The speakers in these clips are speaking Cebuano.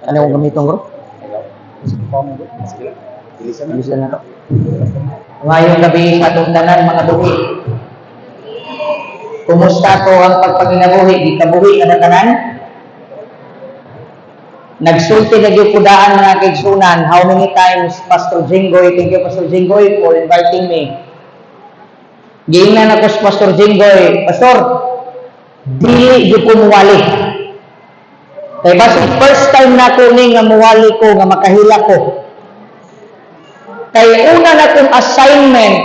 Ano kung gamiton, bro? Sige lang. Bilisan na. Bilisan na to. Ngayong gabi sa atong tanan, mga buhi. Kumusta to ang pagpanginabuhi? Gikabuhi na ba tanan? Nagsulti na gyud ko daan, mga kaigsunan. How many times, Pastor Jinggoy, thank you, Pastor Jinggoy, for inviting me. Giingnan ako sa Pastor Jinggoy, "Pastor, dili gyud ko muwali. Kay basta first time na ko ni nga muwali ko, nga makahila ko. Kay una na kong assignment,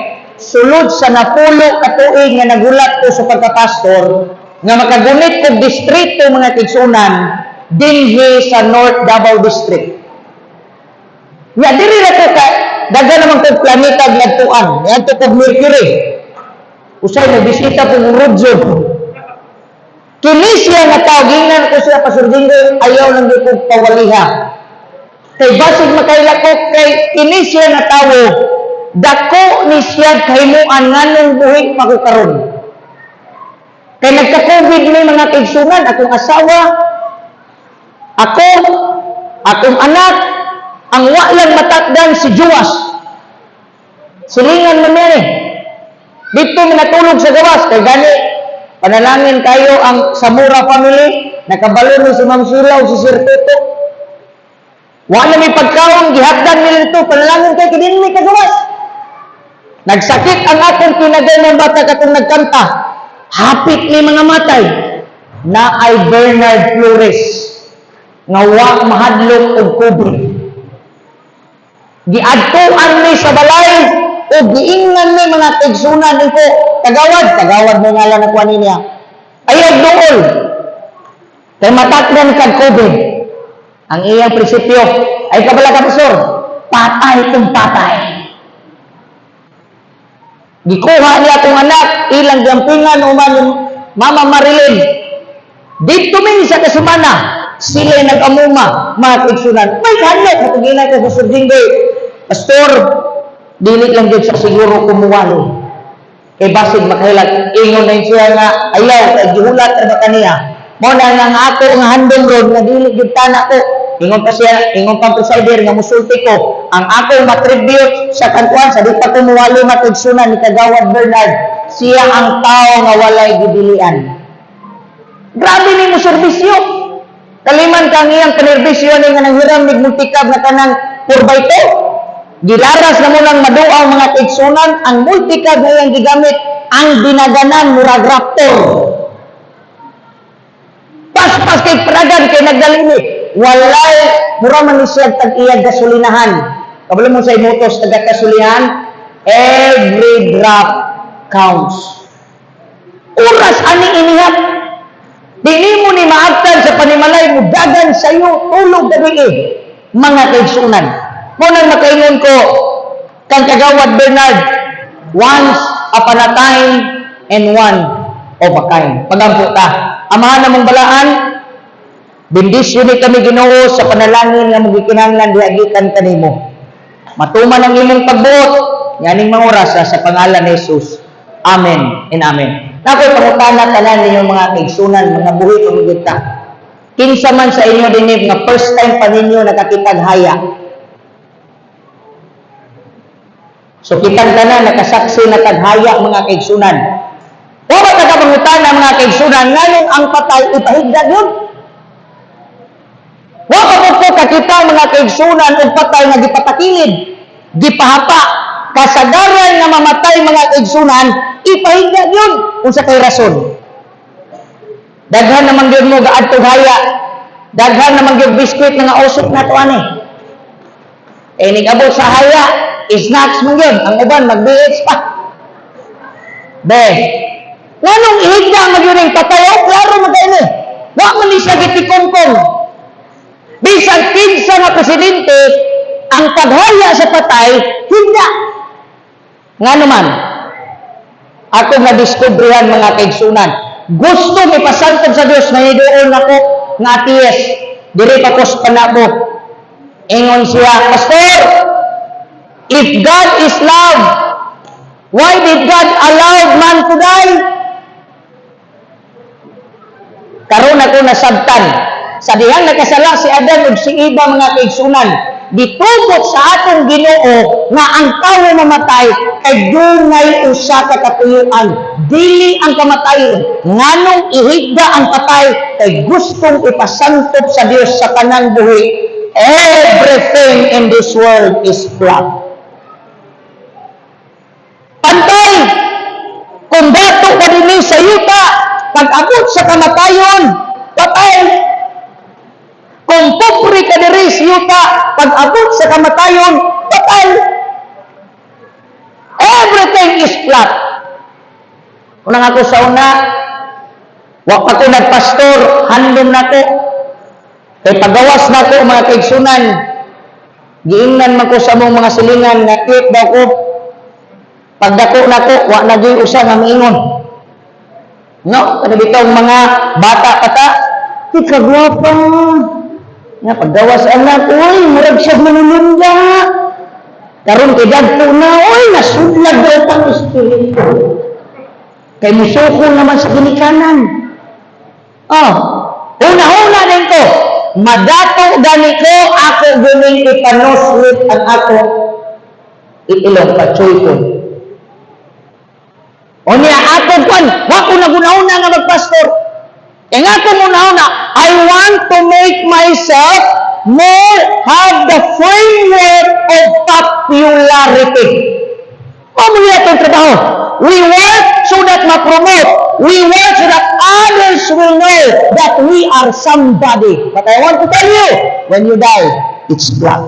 sulod sa napulo ka tuig nga nagulat ko sa pagkapastor, nga makagunit kog distrito, mga kaigsunan, dinhi sa North Davao District. Nga diri ra ko ka daghan naman kog planeta ngadtuan, ngadto kog Mercury. Usay mo bisita kog Rodson. Kini siya nga tao, gingnan ko siya, "Pastor Jinggoy, ayaw lang gyud kog pawaliha. Kay basig makaila ko, kay kini siya nga tawo, dako ni siya kahimuan nganong buhi pa ko karon." Kay nagka-COVID ni, mga kaigsunan, akong asawa, ako, akong anak, ang wa lang matakdan si Juwas. Silingan man niya eh. Dito mi natulog sa gawas, kay gani, panalangin kayo ang Samura family, nakabalo ni si Ma'am Sheila o si Sir Toto. Wa na may pagkaon, gihagdan nila dito, panalangin kay kidin mi kagawas. Nagsakit ang akong tinagay ng bata katong nagkanta. Hapit ni mga matay na ay Bernard Flores nga wa mahadlok og COVID. Giadtuan mi sa balay o giingnan mi, mga kaigsunan ko, "Kagawad, kagawad mo ngalan na kuha niya. Ayaw duol. Kay matakdan kag COVID." Ang iyang prinsipyo ay kabala ka, pastor, patay kung patay. Gikuha niya akong anak, ilang gampingan uman yung Mama Marilyn. Dito min sa kasemana, sila nag-amuma, mga kaigsunan. May kanok, matugilay ko, Pastor Jinggoy. "Pastor, dili lang gyud sa siguro kumuwali. Kay basig makahilag," ingon na siya nga, "Ayaw, kay gihulat na kaniya." Mo na nga nga ako nga handom ron, nga dili gyud tana ko. Ingon pa siya, ingon pa presider nga musulti ko, ang akong matribute sa kantuan, sa di pa ko muwali, mga kaigsunan, ni Kagawad Bernard, siya ang tao nga walay gidilian. Grabe ni mo serbisyo. Kaliman kang iyang panerbisyo ni nga nanghiram nig multicab nga kanang 4x2. Gilaras na mo nang maduaw, mga kaigsunan, ang multicab nga iyang gigamit, ang binaganan murag Raptor. Paspas kay pragan kay nagdalini. Walay mura man ni siya tag iyang gasolinahan. Kabalo mo sa motos taga gasolinahan, every drop counts. Oras aning inihat. Dili mo ni maagtan sa panimalay mo dagan sayo tulog gabi eh, mga kaigsunan. Mo nang makaingon ko kang Kagawad Bernard, once upon a time and one of a kind. Pagampo ta. Amahan namong balaan, bendisyon ni kami, Ginoo, sa panalangin nga mugikinahanglan diha gikan kanimo. Matuman ang imong pagbuot nganing mga oras sa pangalan ni Jesus. Amen and amen. Nakoy pangutana tanan ninyong mga kaigsunan, mga buhi pamigita. Kinsa man sa inyo dinhi nga first time pa ninyo nakakitag haya? So kitang tanan nakasaksi na taghaya, mga kaigsunan. Wa ba ta pangutana, mga kaigsunan, nganong ang patay ipahigda yun? Wa pa mo ko kakita, mga kaigsunan, og patay nga gipatakilid, gipahapa, kasagaran nga mamatay, mga kaigsunan, ipahigda yun. Unsa kay rason? Daghan naman gyud mo gaadto haya. Daghan naman gyud biskwit nga usok na to ani. Eh nigabot sa haya, snacks man gyud, ang uban mag-BH pa. Be, nganong ihigda man gyud ang patay? Oh, klaro man kay ni. Wa man ni siya gitikongkong. Bisan kinsa nga presidente, ang paghaya sa patay, higda. Nga naman, ako nga diskubrihan, mga kaigsunan. Gusto mi pasantog sa Dios na hiduon nako nga atheist. Diri pa ko sa Panabo. Ingon siya, "Pastor, if God is love, why did God allow man to die?" Karon ako nasabtan. Sa dihang nakasala si Adan ug si Eva, mga kaigsunan, gitugot sa atong Ginoo nga ang tawo mamatay kay dunay usa ka katuyuan. Dili ang kamatayon. Nganong ihigda ang patay? Kay gustong ipasantop sa Dios sa tanang buhi. Everything in this world is flat. Pantay! Kung dato ka dinhi sa yuta, pag abot sa kamatayon, patay. Kung pobre ka diri sa yuta, pag abot sa kamatayon, patay. Everything is flat. Unang ako sa una, wa pa ko nagpastor, handom na ko. Kay pagawas na ko, mga kaigsunan, giingnan man ko sa among mga silingan nga cute daw ko. Pagdako na ko, wa na gyud usa nga miingon. No, kana bitong mga bata pa ta, "Di ka gwapa." Nga paggawas anak, uy, murag siya manulunda. Karon kay dagko na, uy, nasudlag daw pang espiritu. Kay musuko naman sa ginikanan. Oh, una-una din ko, madato gani ko, ako guning ipanuslit ang ako iilong patsuy ko. O niya ako kwan, wa ko naguna-una nga magpastor. Kaya nga ako muna-una, I want to make myself more have the framework of popularity. Mao mo atong trabaho. We work so that ma-promote. We work so that others will know that we are somebody. But I want to tell you, when you die, it's black.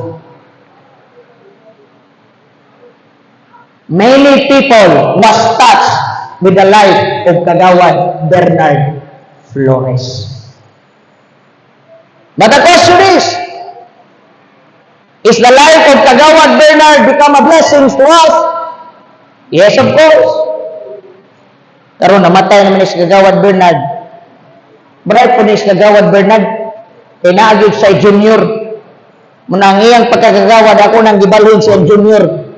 Many people was touched with the life of Kagawad Bernard Flores. But the question is the life of Kagawad Bernard become a blessing to us? Yes, of course. Karon namatay naman ni si Kagawad Bernard. Bright po ni si Kagawad Bernard. Kay naa gyud sa junior. Muna ang iyang pagkakagawad, ako nang gibalhin siya junior.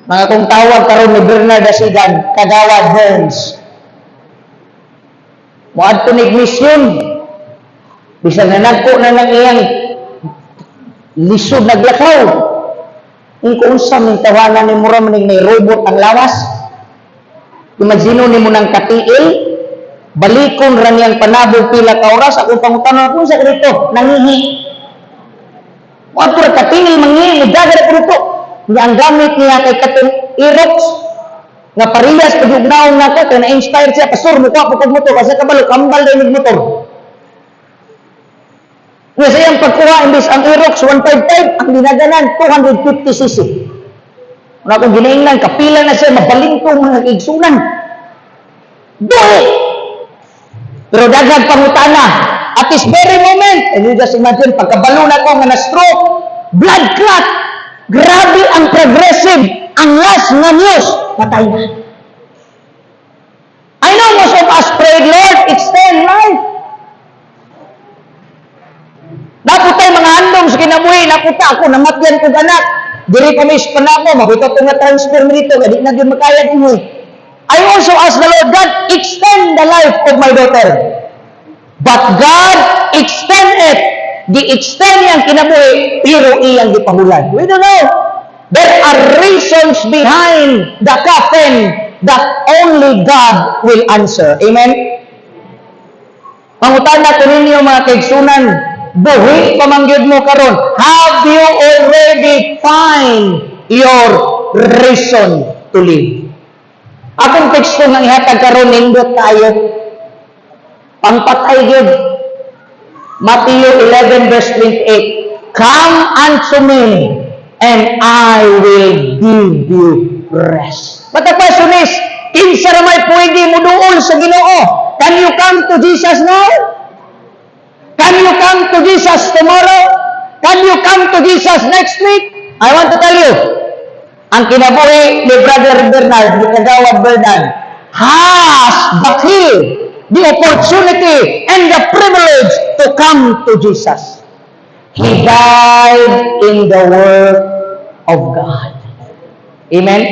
Mga kung tawag karon ni Bernard Asigan, Kagawad Burns. Moadto ni mission. Bisan na nagko na ng iyang lisod naglakaw. Kung unsa min tawanan ni mura man may robot ang lawas. Imagine ni mo ng katiil, balikon ra niyang panabog pila ka oras, akong pangutana kung sa dito, nangihi. Moadto ra katiil mangihi, mudaga ra dito. Nga ang gamit niya kay katong Aerox nga parehas pag ugnaon nako kay na-inspire siya, "Pastor, mukuha po kog motor," kasi kabalo kambal din og motor. Nga sa iyang pagkuha, imbis ang Aerox 155, ang dinaganan 250 cc. Wala akong ginaingnan, kapila na siya, mabalingtong mga kaigsunan. Buhi! Pero daghang pangutana, at this very moment, and you just imagine, pagkabalo na ko nga na-stroke, blood clot, grabe ang progressive, ang last nga news, patay na. I know most of us prayed, "Lord, extend life." Naputay mga handom sa kinabuhi, naputa ako, namatyan kog anak. Diri pa mis pa nako, mabito ko nga transfer mo dito, di na gyud makaya dinhi. I also ask the Lord, "God, extend the life of my daughter." But God extend it. Gi-extend niyang kinabuhi, pero iyang gipahulan. We don't know. There are reasons behind the coffin that only God will answer. Amen? Pangutana ko ninyo, mga kaigsunan, buhi pa man gyud mo karon. Have you already find your reason to live? Akong teksto nga ihatag karon nindot kaayo. Pangpatay gyud. Matthew 11 verse 28. "Come unto me and I will give you rest." But the question is, kinsa ra may pwede mo duol sa Ginoo? Can you come to Jesus now? Can you come to Jesus tomorrow? Can you come to Jesus next week? I want to tell you, ang kinabuhi ni Brother Bernard, ni Kagawad Bernard, has the key, the opportunity, and the privilege to come to Jesus. He died in the work of God. Amen?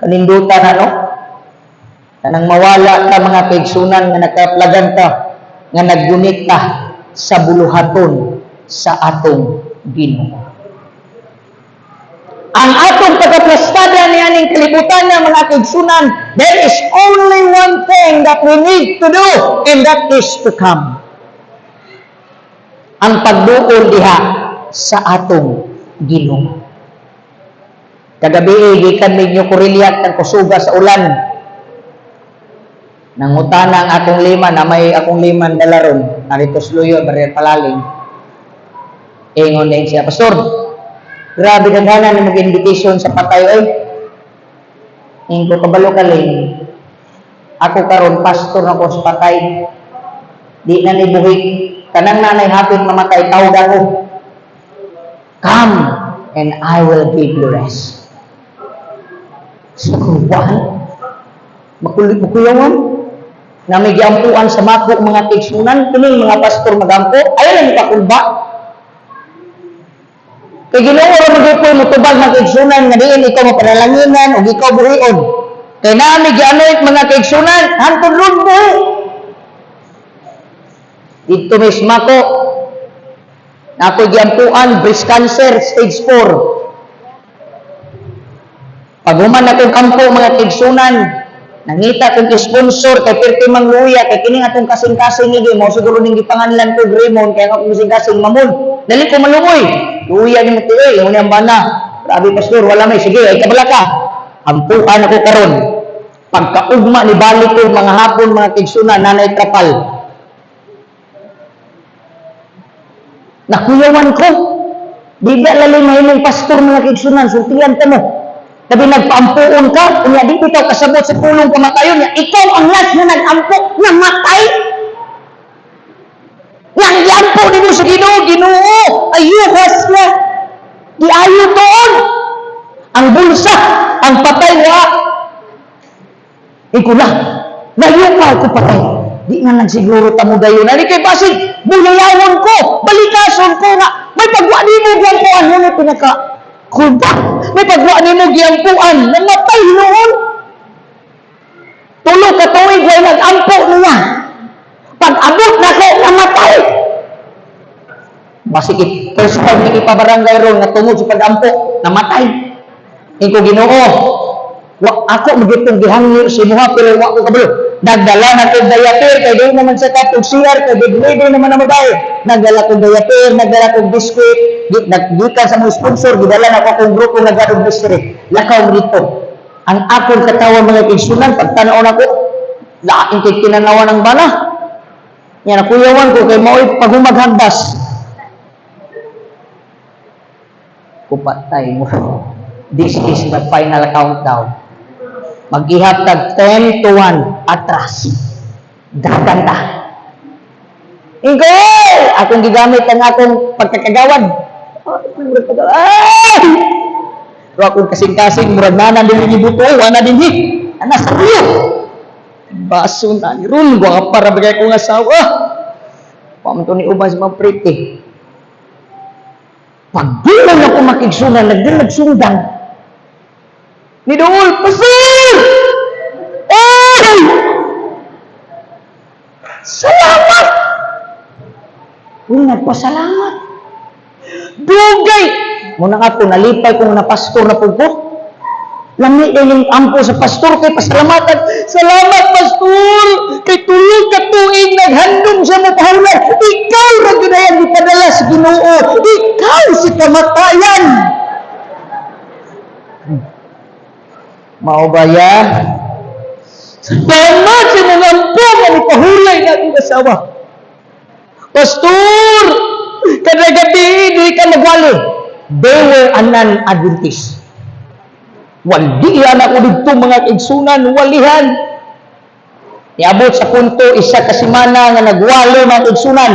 Kanindutan na, no? Kanang mawala ka, mga kaigsunan, nga nakaplagan ka, nga naggunit ka. sa buluhaton sa atong Ginoo. Ang atong pagkaplastada ni aning kalibutan nga, mga kaigsunan, there is only one thing that we need to do, and that is to come. Ang pagduol diha sa atong Ginoo. Kagabi, gikan ninyo Kurilyat ng kusuga sa ulan. Nangutana ang akong lima na may akong liman dalaron narito sa Luyo, Barrier Palaling. Ingon din siya, "Pastor, grabe daghanan na mag-invitation sa patay oy." Ingon ko, "Kabalo ka ling. Ako karon pastor na ko sa patay. Di na ni buhi. Kanang nanay hapit mamatay, tawag ako. Come and I will give you rest." Sa kurban, makulit makuyawan, na may giampuan sa mako, mga kaigsunan, kining mga pastor magampo, ayaw lang kakulba. Kay Ginoo ra magyupoy motubag, mga kaigsunan, nga diin ikaw mapanalanginan ug ikaw buhion. Kay nami gianoy, mga kaigsunan, hantod ron buhi. Dito mismo ako, na ako'y giampuan, breast cancer, stage 4. Paghuman akong kampo, mga kaigsunan, nangita kong sponsor kay perti mang luya kay kini atong kasing-kasing igi mo siguro ning gipanganlan ko Raymond, kaya akong kasing-kasing mamon. Dali ko malungoy. Luya ni mo tiyoy, mo niyang bana. "Grabe, pastor, wala may sige, ay kabala ka. Ampuan ako karon." Pagkaugma ni balik ko mga hapon, mga kaigsunan, nanay trapal. Nakuyawan ko. Di ba lalay mahimong pastor, mga kaigsunan, sultian ta mo. Labi nagpaampuon ka, unya di bitaw kasabot sa pulong kamatayon niya. Ikaw ang last na nag-ampo, namatay. Yang giampo nimo sa Ginoo, "Ginoo, ayuhas na. Giayo tuon." Ang bulsa, ang patay wa. Ikaw na, nayupa ko patay. Di nga lang siguro tamo dayon. Ani kay basig, bulayawon ko, balikason ko nga, may pagwa nimo giampuan, mo ni pinaka kulba. May pagwa nimo giampuan, namatay noon. 3 ka tuig way nag-ampo niya. Pag abot nako, namatay. Basig first time ni ipabarangay ron nga tungod sa pag-ampo, namatay. Inko, "Ginoo, wa ako magyutong gihangyo sa imuha pero wa ko kabalo." Nagdala na kog diaper kay di naman sa katong CR kay bedridden naman ang babae. Nagdala kog diaper, nagdala kog biscuit, naggikan sa mga sponsor, gidala na ko akong grupo nga gadog mystery. Lakaw mo dito. Ang akong katawa, mga kaigsunan, pagtanaw nako, laing kay kinanawan ng bana. Yan, nakuyawan ko kay mao'y paghumaghagdas. Kupatay mo. This is the final countdown. Mag-ihap tag 10 to 1, atras. Dagan ta. Ingo! Akong gigamit ang akong pagkakagawad. Ay! Pero akong kasing-kasing, murag nanan din ni buto, wala din hi. Ana sa iyo. Baso na ni ron, guwa para bagay kong asawa. Pamunto ni uban sa mga pretty. Pagdulong ako makigsunan, nagdinagsundang. Ni Duol, "Pastor! Ay! Salamat!" Uy, nagpasalamat. Dugay! Muna ako, nalipay kong na pastor na po ko. Lami din ampo sa pastor kay pasalamatan. "Salamat, pastor! Kay 3 ka tuig naghandom siya mo pahulay. Ikaw ra gyud ang gipadala sa Ginoo. Ikaw si kamatayan." Mao ba ya? Salamat sa mga ampo nga nipahulay na akong asawa. Pastor, kada gabi di ka magwali. They were a non-Adventist. Walihan ako dito, mga kaigsunan, walihan. Niabot sa punto 1 ka semana nga nagwali, mga kaigsunan.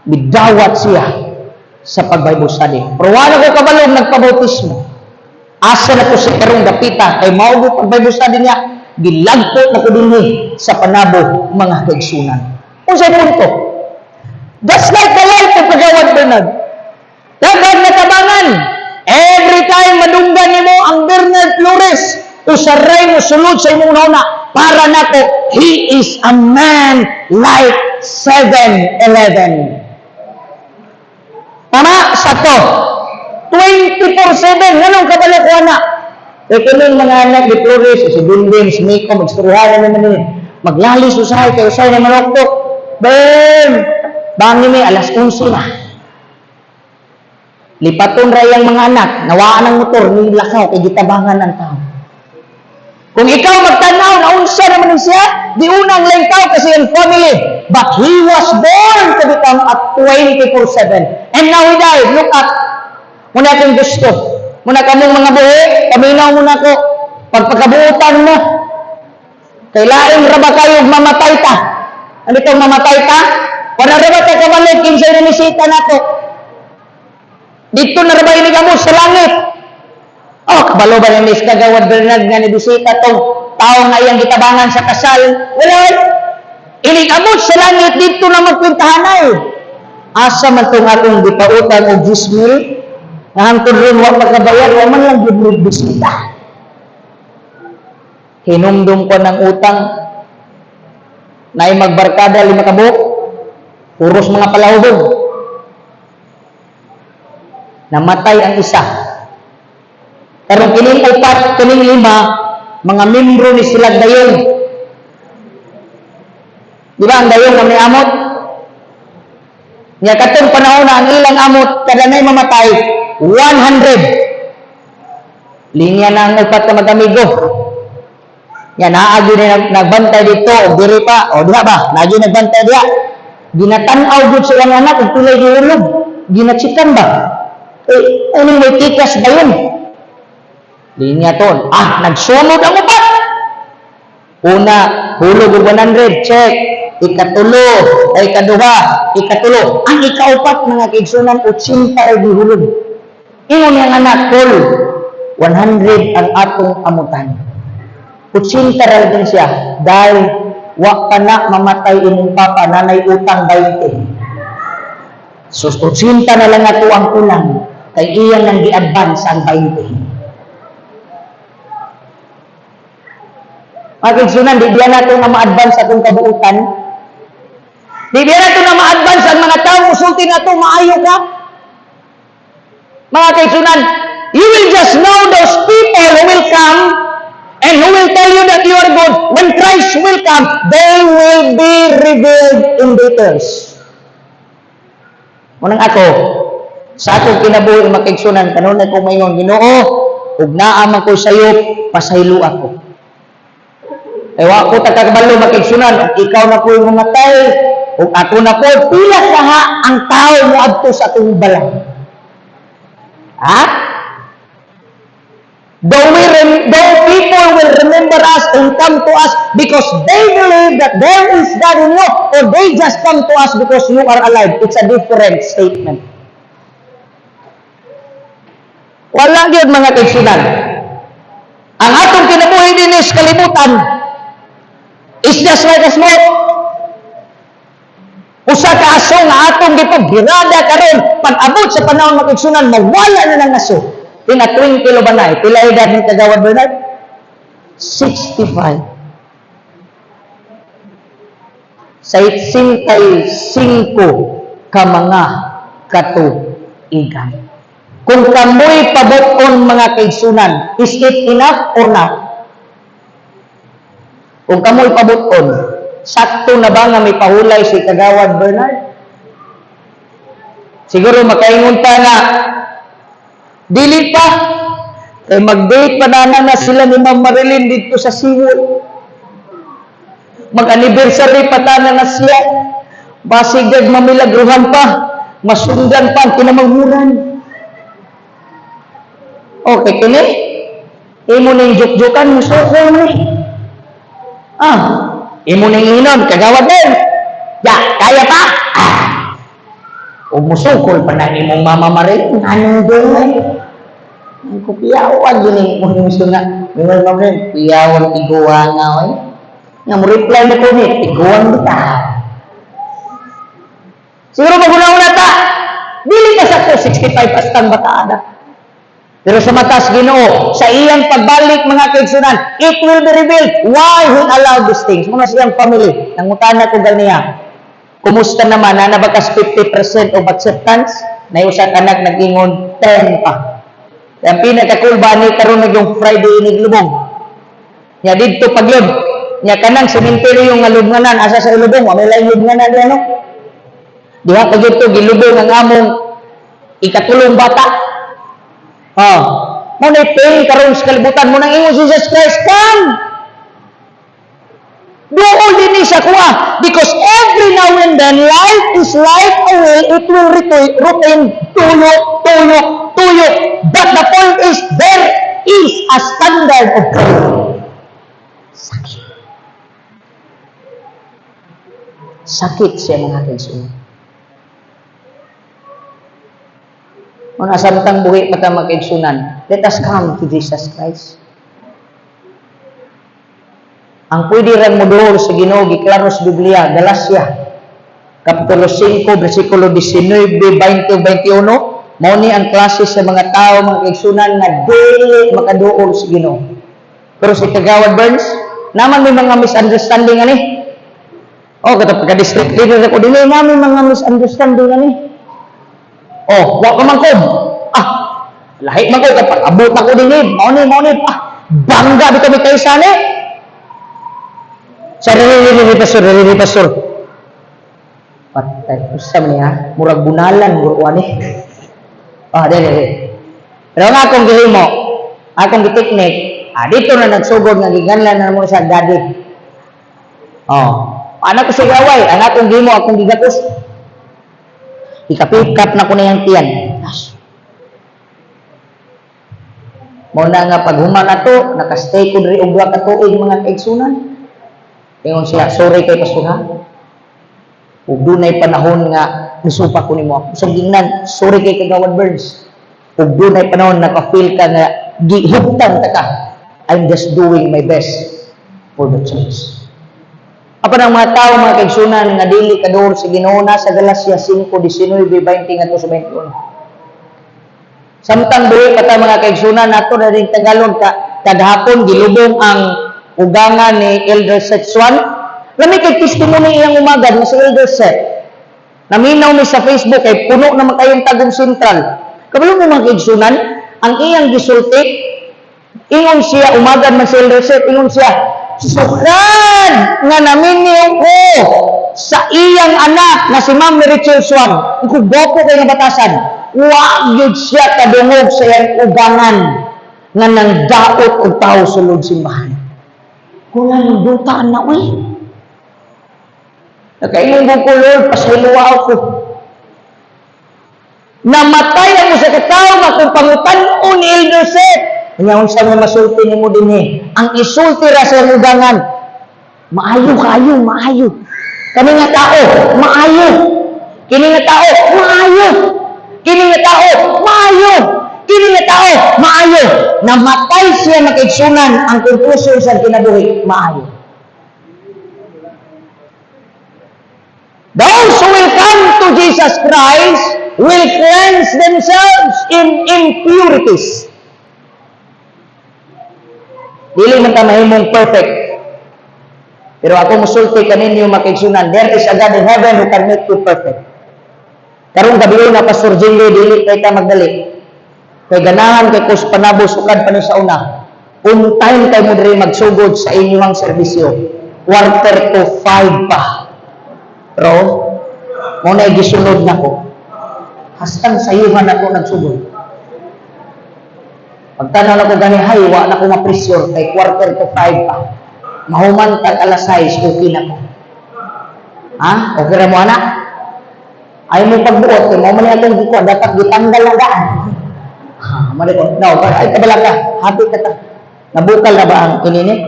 Midawat siya sa pag-Bible study. Pero wala ko kabalong nagpabautismo. Asa na ko sa karong dapita kay mao pag-Bible study niya, gilagpo na ko dinhi sa Panabo, mga kaigsunan. Unsay punto? Just like the life of Kagawad Bernard. Daghan na tabangan. Every time madunggan nimo ang Bernard Flores, usaray mo sulod sa imong nauna. Para nako, he is a man like 7-Eleven. Tama sa to. 24/7 nganong kabalo ko ana? Kay kining mga anak ni Flores, si Dundin, si Miko, magstoryahan naman ni. Maglalis usahay kay usahay na manokto. Bam! Bangi ni alas 11 na. Lipaton ra iyang mga anak, nawaan ang motor ni lakaw kay gitabangan ang tao. Kung ikaw magtanaw na unsa naman ni siya, di unang lang tao kasi ang family. But he was born to become a 24/7. And now he died. Look at. Muna akong gusto. Muna kamong mga buhi, paminaw muna ko. Pagpakabuutan mo. Kay lain ra ba kayo mamatay ta? Ano itong mamatay ta? Wala ra ba ta kabalo kinsay nanisita nato? Dito na ra ba ini kamo sa langit? Oh, kabalo ba ni Miss Kagawad Bernard nga nibisita tong tao nga iyang gitabangan sa kasal? Wala. Inig abot sa langit, dito na magkwentahanay. Asa man tong atong gipautang og 10,000? Nga hangtod ron wa pagkabayad, wa man lang gyud mo bisita. Hinumdum ko ng utang na magbarkada lima ka buok, puros mga palahubog. Namatay ang isa. Pero kining upat, kining lima, mga membro ni sila dayong. Di ba ang dayong nga may amot? Nya katong panahon na ang ilang amot kada nay mamatay 100. Linya na ang upat ka mag-amigo. Nya naagi ni nagbantay dito og diri pa o diha ba? Naagi nagbantay diha. Ginatan-aw gud sa iyang anak ug pilay gihulog. Ginachikan ba? Eh, anong may tikas ba yun? Linya ton. Ah, nagsunod ang upat. Una, hulog og 100, check. Ikatulo, ay ikaduha, ikatulo. Ang ikaupat, mga kaigsunan, 80 ay gihulog. Ingon niyang anak, "Kol, 100 ang atong amutan." 80 ra din siya dahil wa pa na mamatay imong papa, nanay utang 20. So 80 na lang ato ang kulang kay iyang nang gi-advance ang 20. Mga kaigsunan, di biya nato nga ma-advance atong kabuutan? Di biya nato na ma-advance ang mga tao musulti nato maayo ka? Mga kaigsunan, you will just know those people who will come and who will tell you that you are good. When Christ will come, they will be revealed in details. Munang ako, sa akong kinabuhi, mga kaigsunan, kanunay ko mayon, "Ginoo, ug naa man ko sayo, pasaylo ako." Ewa ko takakabalo, mga kaigsunan, ug ikaw na po yung mamatay, ug ako na po, pila kaha ang tao mo adto sa atong balay? Ha? Though people will remember us and come to us because they believe that there is God in you, or they just come to us because you are alive. It's a different statement. Wala gyud, mga kaigsunan. Ang atong kinabuhi din sa kalibutan is just like a smoke. Usa ka aso nga atong gipagbirada karon, pag abot sa panahon, mga kaigsunan, mawala na ng aso. Pina 20 kilo ba na? Pila edad ni Kagawad Bernard? 65. Sa 65 ka mga katuigan. Kung kamoy pabuton, mga kaigsunan, is it enough or not? Kung kamoy pabuton, sakto na ba nga may pahulay si Kagawad Bernard? Siguro makaingon ta nga, dili pa. Eh, mag-date pa na na sila ni Ma'am Marilyn dito sa Siwol. Mag-anniversary pa ta na siya. Basigag mamilagruhan pa. Masundan pa ang kinamanghuran. Okay, kini? Imo ning juk-jukan, musuko ni. Ah, imo ning inon, Kagawad din. Ya, kaya pa? Ah. O musukol pa na imong Mama Marilyn. Anong doon? Ang kupiyawan yun eh. Mo nga. Ingon Ma'am Ren, "Piyawan tiguan nga oy." Nga mo reply na ko ni, "Tiguan bitaw." Siguro maguna-una ta. Dili ka sa ko 65 hastang bataan. Pero sa matas Ginoo, sa iyang pagbalik, mga kaigsunan, it will be revealed why He allowed these things. Mga siyang family, nangutana ko ganiya. "Kumusta naman, na bakas 50% of acceptance?" Na usa ka anak nag-ingon, 10 pa. Ang pinaka-cool ba ni karon na yung Friday inig lubong. Nya didto paglod. Nya kanang sementeryo nga lubnganan asa sa ilubong, wa may laing lubnganan diha, no. Diha pa gyud to gilubong ang among ikatulong bata. Oh, mao na pain karon sa kalibutan mo nang ingon si Jesus Christ, "Come." Duol din sa kuha. Because every now and then, life is life away, it will routine, tuyo, tuyo, tuyo. But the point is, there is a standard of prayer. Sakit. Sakit siya, mga kaigsunan. Kung samtang buhi pa ta, mga kaigsunan, let us come to Jesus Christ. Ang pwede ran mo duol sa Ginoo, giklaro sa Biblia, Galacia, Kapitulo 5, versikulo 19, 20, 21, mao ni ang klase sa mga tao, mga kaigsunan, nga dili makaduol sa Ginoo. Pero si Kagawad Burns, naman may mga misunderstanding ani. Oh, kato pagka district leader ako, dili namin mga misunderstanding ani. Oh, wa ka man ko. Ah, lahi man ko kapag abot ako dinhi, mao ni, ah, bangga di kami kaysa ni. Sarili pastor, sarili pastor. Patay, usa man niya, murag bunalan guro ani. Ah, dili, dili. Pero ang akong gihimo, akong giteknik, ah, dito na nagsugod nga giganlan na mo sa daddy. Oh, anak ko siya gaway, ang akong gihimo, akong gigakos. Ikapikap na ko na yung tiyan. As. Mao na nga paghuman ato, nakastay ko diri og 2 ka tuig, mga kaigsunan. Ingon siya, "Sorry kay pastor ha. Ug dunay panahon nga misupa ko nimo." So gingnan, "Sorry kay Kagawad Burns. Ug dunay panahon naka-feel ka nga gihuptan ta ka. I'm just doing my best for the church." Apan ang mga tao, mga kaigsunan, nga dili kaduol sa Ginoo, sa Galacia 5, 19, 20 ngadto sa 21. Samtang buhi pa ta, mga kaigsunan, nato na rin Tagalog ka kadhapon gilubong ang ugangan ni Elder Seth Swan. Lami kay testimony iyang umagad nga si Elder Seth. Naminaw mi sa Facebook kay puno naman kayong Tagum Central. Kabalo mo, mga kaigsunan, ang iyang gisulti, ingon siya, umagad man si Elder Seth, ingon siya, "Sukad nga naminyo ko sa iyang anak nga si Ma'am Rachel Swan." Kung gwapo kay nga batasan, wa gyud siya kadungog sa iyang ugangan nga nang daot og tawo sulod simbahan. Kulang dutaan na, uy. Nakaingon ko, "Lord, pasayloa ako." Namatay ang usa ka tawo nga kung pangutan-on ni Elder Seth. Nya unsa may masulti nimo dinhi? Ang isulti ra sa iyang ugangan, "Maayo kaayo, maayo. Kani nga tao, maayo. Kini nga tao, maayo. Kini nga tao, maayo. Kini nga tao, maayo." Namatay siya, mga kaigsunan, ang konklusyon sa kinabuhi, maayo. Those who will come to Jesus Christ will cleanse themselves in impurities. Dili man ta mahimong perfect. Pero ako musulti kaninyo, mga kaigsunan, there is a God in heaven who can make you perfect. Karong gabi na, Pastor Jingo, dili kay ta magdali. Kay ganahan kay kus panabos sukad pa ni sa una. On time kay mo diri magsugod sa inyong serbisyo. 4:45 pa. Pero, mao na gisunod nako. Hastang sayuhan ako nagsugod. Pagtanaw nako gani, hay, wa na ko ma-pressure kay 4:45 pa. Mahuman tag alas 6, okay na ko. Ha? Okay ra mo ana? Ay mo pagbuot, kay mao man ni atong gikuha, dapat gitanggal na daan. Ha, mali ko. No, ay kabala ka. Happy ka ta. Nabukal na ba ang inini?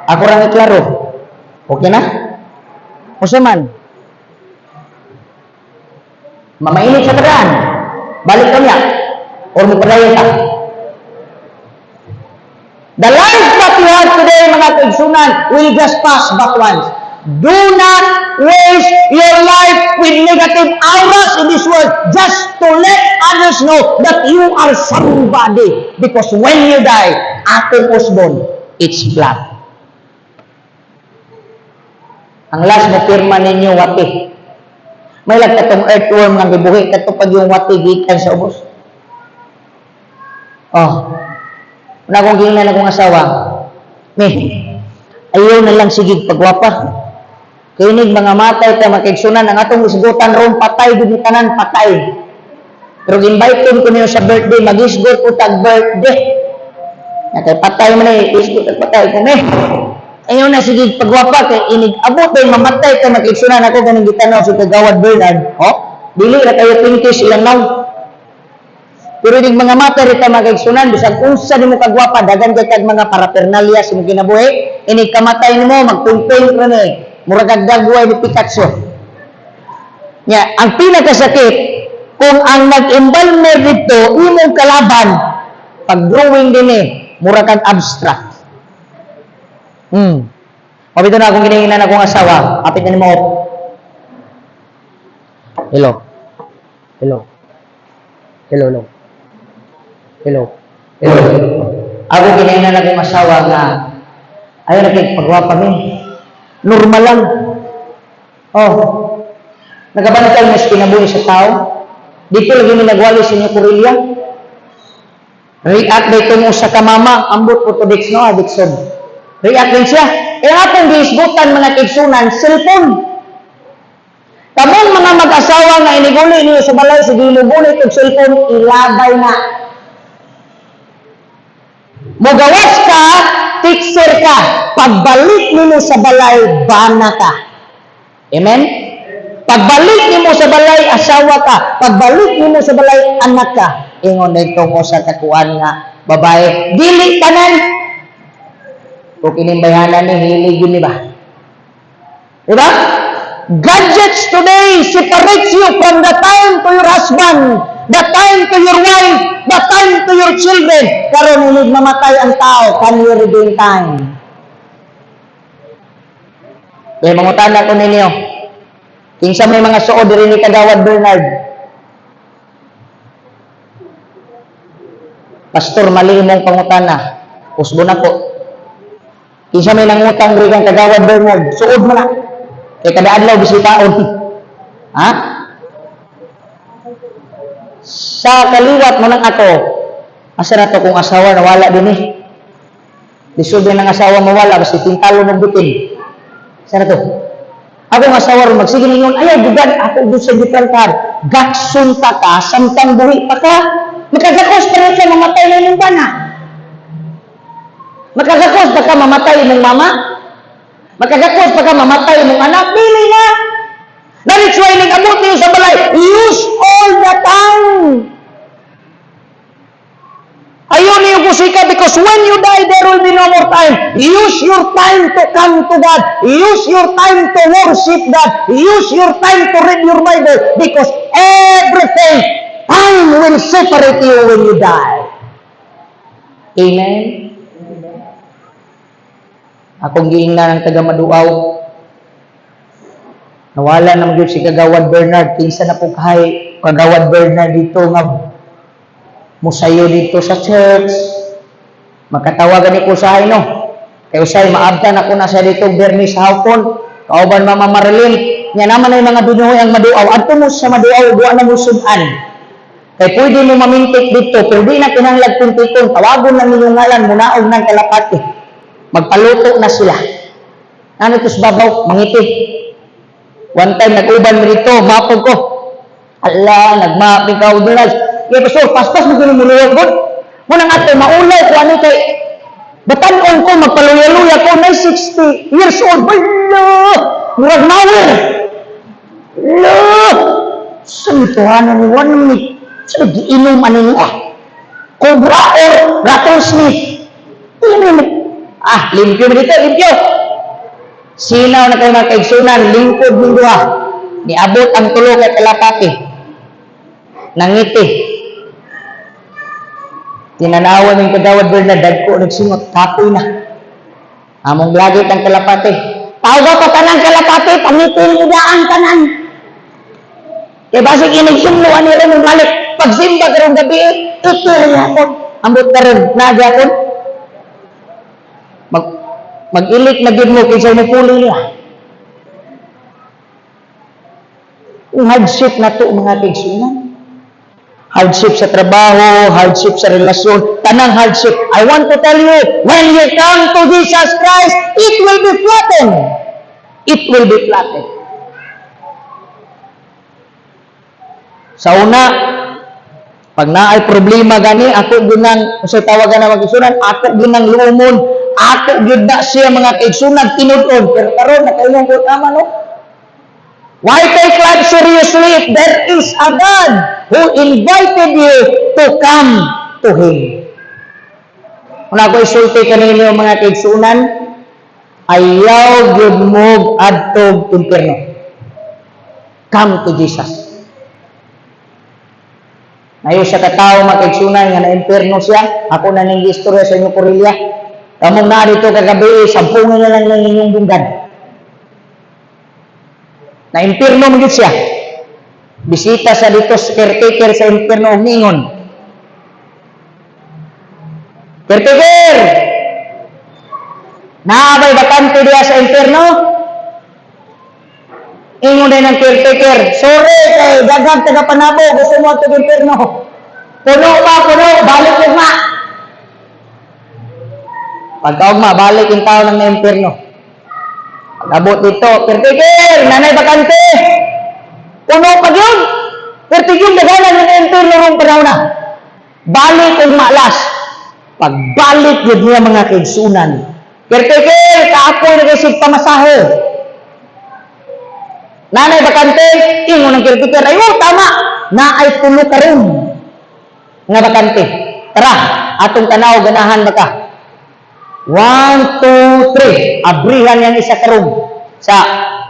Ako ra ni klaro. Okay na? Unsa man? Mamainit sa kadaan. Balik ka niya. Or mo padayon ka. The life that you have today, mga kaigsunan, will just pass but once. Do not waste your life with negative auras in this world just to let others know that you are somebody. Because when you die, atong usbon, it's flat. Ang last mo pirma ninyo, wati. May lag katong earthworm nga gibuhi kato pag yung wati gikan sa ubos. Oh. Una akong giingnan akong asawa, "Mi, ayaw na lang sige pagwapa. Kinig mga matay ta, makigsunan, ang atong isgutan ron patay gud ni tanan, patay." Pero invite ko niyo sa birthday, magisgot ko tag birthday. Na kay patay man eh, isgot tag patay ko, "Mi. Ayaw na sige pagwapa kay inig abot ay mamatay ka." Makigsunan ako ganing gitanaw sa Kagawad Bernard. Oh, dili ra kayo pinkish ilang naw. Pero inig mga matay rita, makigsunan, bisag unsa nimo kagwapa, dagan kay kag mga paraphernalia sa imong kinabuhi, inig kamatay nimo magpingping ra ni. Murag kag dagway ni Picasso. Nya, ang pinakasakit kung ang nag-embalmer dito imong kalaban, pag drawing din eh, mura kag abstract. Mabito na akong ginahinan akong asawa. Kapit na ni mo. Hello. Hello. Hello, hello. Hello. Hello. Ako ginahinan akong asawa nga ayaw na kay pagwapa, mi. Normal lang. Oh. Nagabantay mas kinabuhi sa tao. Dito lagi mi nagwali sa inyo Korelia. React dito mo sa kamama, ambot orthodox no, Dixon. React din siya. Eh akong gihisgutan, mga kaigsunan, cellphone. Kamong mga mag-asawa nga iniguli niyo sa balay, sige mo og cellphone, ilabay na. Mugawas ka, fixer ka. Pagbalik nimo sa balay, bana ka. Amen? Pagbalik nimo sa balay, asawa ka. Pagbalik nimo sa balay, anak ka. Ingon dito mo sa kakuan nga babae, dili tanan. Kung kining bayhanan ni hilig yun, di ba? Diba? Gadgets today separates you from the time to your husband, the time to your wife, the time to your children. Karon inig mamatay ang tao, can you regain time? Kaya mangutana ko ninyo, kinsa may mga suod diri ni Kagawad Bernard? "Pastor, mali imong pangutana." Usbo na po. Kinsa may nangutang diri kang Kagawad Bernard? Suod mo na. Kay kada adlaw bisitaon. Ha? Sa kaliwat mo nang ako, asa na to kung asawa nawala din eh. Lisod din ang asawa mawala, basta tintalo ng bitin. Asa na to? Ako ang asawa ron, magsige ninyon, "Ayaw, gugan, ako doon sa Gibraltar." Gaksun ta ka, samtang buhi pa ka. Makagakos pa rin ka, mamatay na imong bana. Makagakos pa ka, mamatay imong mama. Makagakos pa ka, mamatay imong anak. Dili na. That is why nag-abot niyo sa balay, use all the time. Ayaw niyo kusika because when you die, there will be no more time. Use your time to come to God. Use your time to worship God. Use your time to read your Bible because everything, time will separate you when you die. Amen? Akong giingnan ng taga Maduaw. Nawala naman gyud si Kagawad Bernard. Kinsa na po kay Kagawad Bernard dito nga musayo dito sa church? Makatawagan ni ko sa no. Kay usay maabtan ako na sa dito Bernice sa hapon. Kauban Mama Marilyn. Nya naman ay mga dunyoy ang Maduaw. Adto mo sa Maduaw, duwa na mo sudan. Kay pwede mo mamintik dito, pero di na kinahanglag pintikon. Tawagon lang ninyong ngalan, munaog ng kalapati. Magpaluto na sila. Ano ito sa babaw? Mangiti. One time, nag-uban mo dito, mapog ko. Ala, nagmapig ka, Bernard. Kaya pastor, paspas mo ganun muluwag ko. Muna nga ito, maulay ko, ano kay, batanon ko, magpaluya-luya ko, na 60 years old. Bala! Murag mawer! Ala! Sa mituhanan ni one minute, sa nagiinom ano niya? Cobra or rattlesnake. Ah, limpyo mo dito, limpyo. Sinaw na kayo, mga kaigsunan, lingkod ng duha. Niabot ang tulo kay kalapati. Nangiti. Tinanawan ng Kagawad Bernard, dagko nagsingot, kapoy na. Among lagi ang kalapati. Tawag pa tanang kalapati, pangitin mo daan tanan. Kay basig inig himlo ani ron balik. Pagsimba karong gabi, ito rin hapon. Ambot na rin, nagyapon. Mag-ilik na gid mo kinsa mo puli niya. Kung hardship na to, mga kaigsunan, hardship sa trabaho, hardship sa relasyon, tanang hardship. I want to tell you, when you come to Jesus Christ, it will be flattened. It will be flattened. Sa una, pag naay problema gani, ako ginang, sa tawagan na magisunan, ako ginang luumon, ako gyud na siya, mga kaigsunan, tinud-on. Pero karon nakaingon ko, tama, no? Why take life seriously if there is a God who invited you to come to Him? Kung ako isulti kaninyo, mga kaigsunan, ayaw gyud mo adtog impierno. Come to Jesus. Nayo sa katao, mga kaigsunan, nga na-impierno siya, ako na ning istorya sa inyo, Korelia. Kamong naa dito kagabi, sampungin na lang ng inyong dunggan. Na impierno man gyud siya. Bisita sa dito sa caretaker sa impierno ug ningon, "Caretaker! Naa bay bakante diya sa impierno?" Ingon din ng caretaker, "Sorry kay daghang taga Panabo, gusto mo atong impierno. Puno pa, puno, balik ugma." Pagkaugma, balik yung tao ng impierno. Pag-abot dito, "Caretaker, naa nay bakante?" "Puno pa yun." Pero yung daghanan yung impierno rong panahon na. "Balik ugma last." Pagbalik yun niya, mga kaigsunan, "Caretaker, kaapoy na kay sig pamasahe. Naa nay bakante?" Ingon ng caretaker, "Ay, oh, tama. Naay tulo ka room nga bakante. Tara, atong tanaw, ganahan ba ka?" One, two, three. Abrihan yang isa ka room. Sa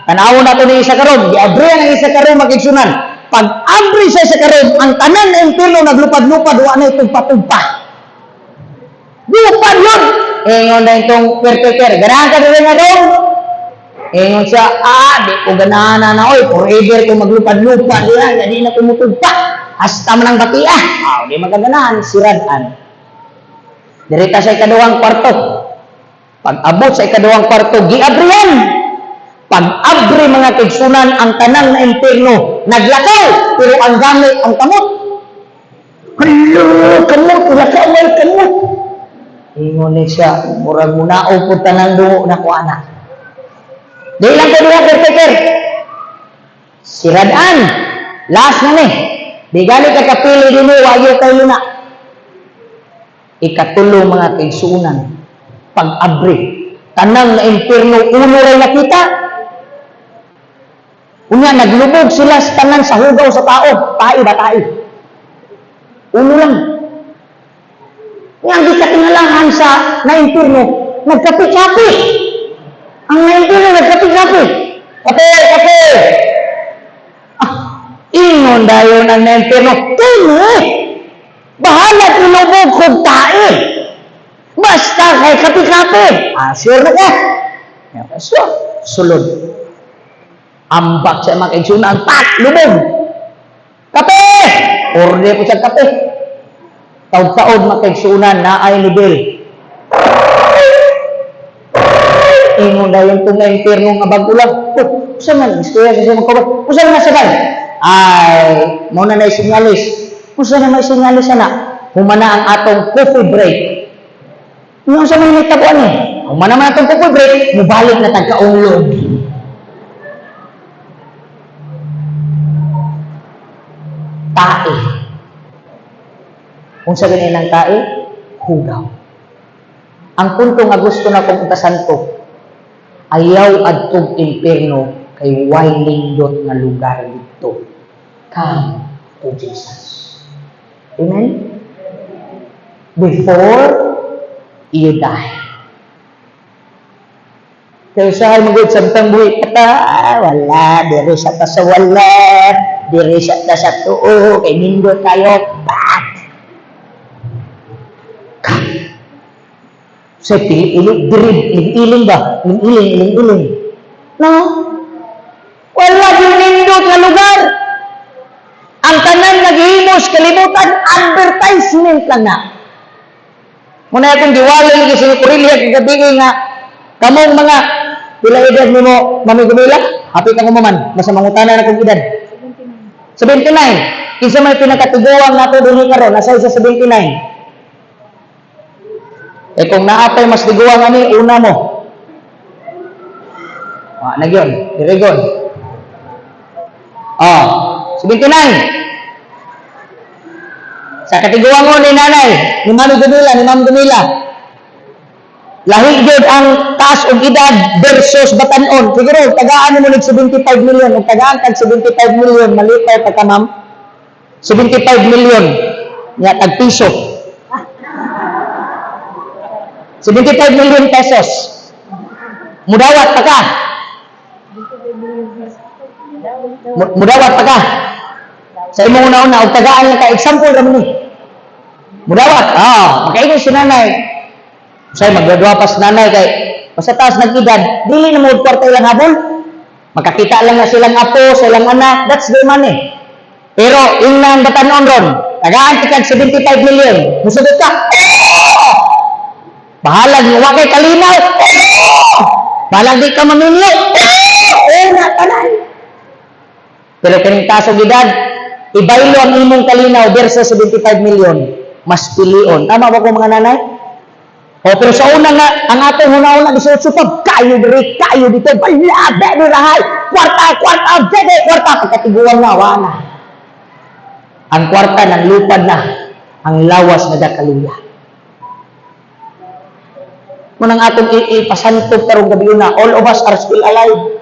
tanawon nato ni isa ka room, giabrihan ang isa ka room, mga kaigsunan. Pag abri sa isa ka room, ang tanan na impierno naglupad-lupad, wa na itugpa-tugpa. Lupad yun! Ingon na itong caretaker, "Ganahan ka diri nga room?" Ingon siya, "Ah, di ko ganahan na, oy, forever ko maglupad-lupad diyan, di na ko mutugpa. Hasta man ang bati ah." Ah, di magaganahan, siradan. Dirita sa ikaduhang kwarto. Pag abot sa ikaduhang kwarto, giabrihan. Pag abri, mga kaigsunan, ang tanan na impierno, naglakaw, pero ang gamit, ang kamot. "Hala, kamot, lakaw may kamot." Ingon ni siya, "Murag munao po tanang dugo na ko ana. Di lang ko diha, caretaker." Siradan. Last na ni. "Di gani ka kapili dinhi, wayo kayo na." Ikatulo, mga kaigsunan, pag-abri, tanang na impierno, ulo ray nakita. Unya, naglubog sila sa tanan sa hugaw sa tao. Tai ba tai? Ulo lang. Nga ang katingalahan sa na-impierno, nagkapi-kapi. Ang na-impierno, nagkapi-kapi. "Kape, kape!" Ah, ingon dayon ang na-impierno, "Tini! Bahala ilubog kog tae. Basta kay kape-kape." "Ah, sure na ka?" "Sure." Sulod. Ambak sa mga kaigsunan, pak, lubog. "Kape! Order ko siya kape." Taod-taod, mga kaigsunan, naay level. Ingon dayon itong na impierno nga bago lang. "Oh, saan man? Istorya sa siyang kabat. Usa man sabay? Ay, mo na na sinyalis." "Usa na may sinyalis ana?" "Humana ang atong coffee break." "Yung sa may nitabuan eh?" "Humana man atong coffee break, mubalik na tagkaunlog." Tae. Unsa gani ng tae? Hugaw. Ang punto nga gusto na kong ikasanto, ayaw adtog impierno kay way nindot nga lugar dito. Come to Jesus. Amen? Before you die. Kaya usahay magod samtang buhi pa ta, wala, diri sa ta sa wala, diri sa ta sa tuo, kay nindot tayo, pat. Come. Sa pili-ili, diri, iling-iling ba? Iling-iling, iling-iling. No? Wala yung nindot nga lugar. Ang tanan naghihimos kalibutan, advertisement lang na. Muna akong giwalay lagi sa Korelia kagabi nga kamong mga pila edad nimo, Mami Gumila? Happy ka man, basta mangutana na kong edad. 79. Kinsa may pinakatiguang nato dinhi karon? Nasa isa 79. Eh kung naa pay mas tiguang ani, una mo. Ah, nagyon. Very good. Oh, 79. Sa katiguang mo ni nanay, ni Mami Gumila, ni Ma'am Gumila. Lahi gyud ang taas og edad versus batanon. Siguro tagaan mo nig 75 million, ug tagaan kag 75 million, malipay pa ka, ma'am. 75 million nya tag piso. 75 million pesos. Mudawat pa ka. Mudawat pa ka. Sa imong una-una, og tagaan lang ka, example ra ni. Mudawat. Ah, makaingon si nanay. Say magdadwa pa si nanay kay basta taas nag-edad, dili na mo kwarta ilang habol. Makakita lang na silang apo, silang anak, that's their money. Pero ingnan batanon ron, tagaan ti kag 75 million, musugot ka. Oh! Bahalag wa kay kalinaw. Oh! Bahalag di ka maminyo. Oh! Una tanan. Pero kining taas og edad, ibaylo ang imong kalinaw versus 75 million, mas pilion. Tama ba ko, mga nanay? O, pero sa una nga, ang atong huna-huna, 18 pa, kayo diri, kayo dito, bala, bebe, rahay, kwarta, kwarta, bebe, kwarta, pagkatiguan na, wala na. Ang kwarta nang lupad na, ang lawas nagakaluya. Munang atong ipasantog karong gabi na, all of us are still alive.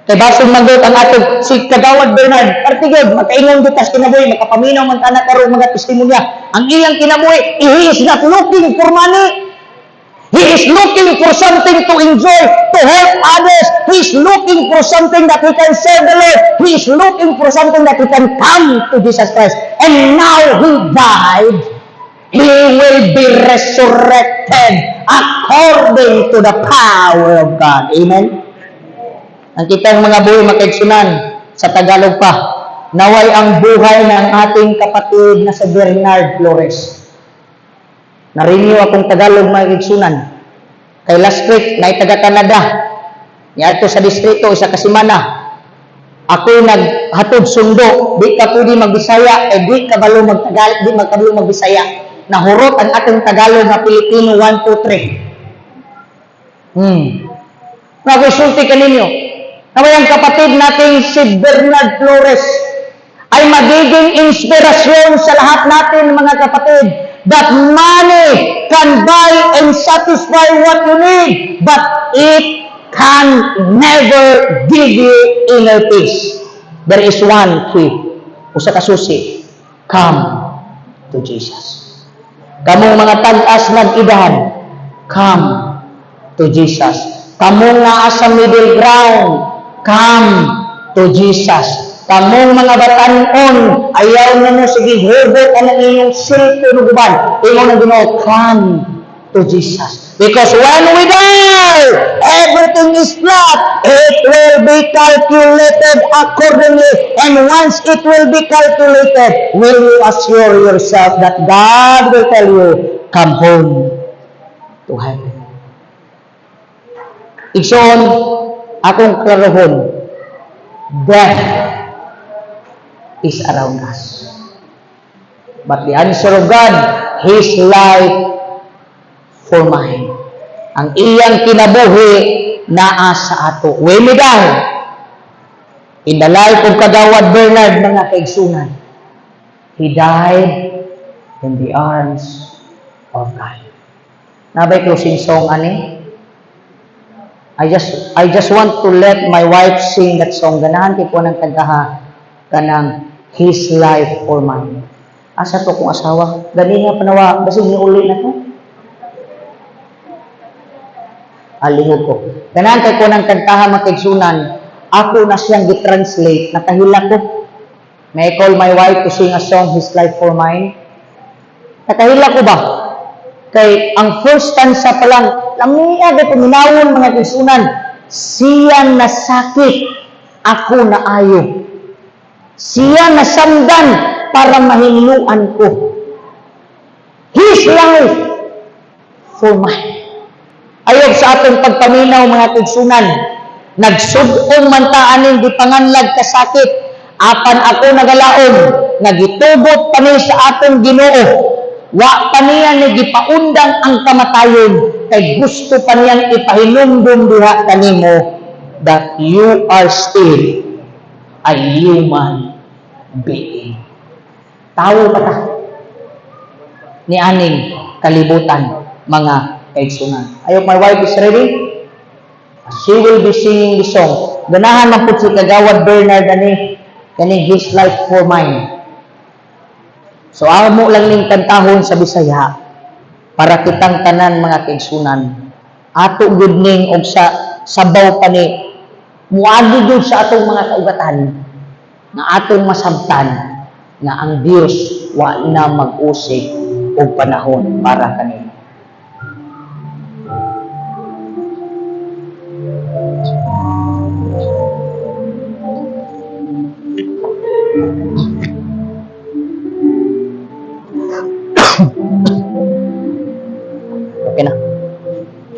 Kay basong magod ang atong si Kagawad Bernard, partigod, makaingon gyud tas kinabuhi, makapaminaw man tanan karong mga testimonya. Ang iyang kinabuhi, he is not looking for money. He is looking for something to enjoy, to help others. He is looking for something that he can serve the Lord. He is looking for something that he can come to Jesus Christ. And now he died. He will be resurrected according to the power of God. Amen? Ang kitang mga buhay makaigsunan sa Tagalog pa, naway ang buhay ng ating kapatid na si Bernard Flores. Narinyo akong Tagalog, mga kaigsunan. Kay last week, na taga Canada. Niadto sa distrito, isa ka semana. Ako naghatod sundo, di ka pwede magbisaya, eh di ka balo magtagal, di magkabalo magbisaya. Nahurot ang atong Tagalog nga Pilipino 1, 2, 3. Nagusulti kaninyo. Naway ang kapatid nating si Bernard Flores ay magiging inspirasyon sa lahat natin, mga kapatid, that money can buy and satisfy what you need, but it can never give you inner peace. There is one key. Usa ka susi. Come to Jesus. Kamong mga tag-as nag-edad, come to Jesus. Kamong naa sa middle ground, come to Jesus. Kamong mga batanon, ayaw na mo sige hugot ang inyong cellphone ug uban. Ingon ang Ginoo, come to Jesus. Because when we die, everything is flat. It will be calculated accordingly. And once it will be calculated, will you assure yourself that God will tell you, "Come home to heaven"? Igsoon, akong klarohon, death is around us. But the answer of God, His life for mine. Ang iyang kinabuhi naa sa ato. We may die. In the life of Kagawad Bernard, mga kaigsunan, he died in the arms of God. Nabay closing song ani? I just want to let my wife sing that song. Ganahan kay ko ng kantaha kanang "His Life for Mine." Asa to kong asawa? Gani nga panawa, basig ni uli na to. Alihog ko. Ganahan kay ko ng kantaha, mga kaigsunan. Ako na siyang gi-translate. Nakahila ko. May I call my wife to sing a song, "His Life for Mine"? Nakahila ko ba? Kay ang first stanza pa lang, lamia kay paminawon, mga kaigsunan, siya nasakit, ako na ayo. Siya nasamdan para mahinluan ko. His life for mine. Ayog sa atong pagpaminaw, mga kaigsunan. Nagsud-ong man ta aning gipanganlag kasakit, apan ako nagalaom nga gitugot pa ni sa atong Ginoo. Wa pa niya ni gipaundang ang kamatayon kay gusto pa niyang ipahinumdum diha kanimo that you are still a human being. Tawo pa ta ni aning kalibutan, mga kaigsunan. I hope my wife is ready. She will be singing the song. Ganahan man pud si Kagawad Bernard ani kaning "His Life for Mine." So amo lang ning kantahon sa Bisaya para kitang tanan, mga kaigsunan, ato gud ning og sa sabaw pa ni muagi gyud sa atong mga kaugatan nga atong masabtan nga ang Dios wa na mag-usig og panahon para kanimo. Okay na.